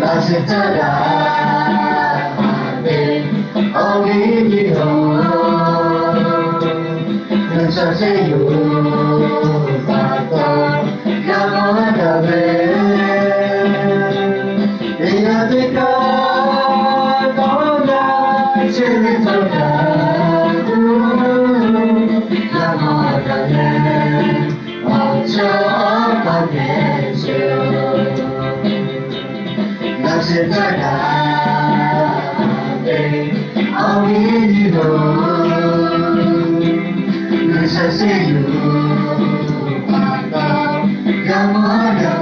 Laꞈ sheh caˇ daꞈ ve awˬ viˉ nyi-oˬ, G'uiˬsha shehˆ yuˬ pa taw g'a mawˬ daꞈ ve, teˇ g'aˇ teˇ g'aˇ dawˇ na chehˇ ve caˇ daꞈ tuˬ, g'a mawˬ daꞈ leh awˬ chawˇ pa kehˬ sheˍ-oˬ. Laꞈ sheh caˇ daꞈ ve awˬ viˉ nyi-oˬ, G'uiˬsha shehˆ yuˬ pa taw g'a mawˬ daꞈ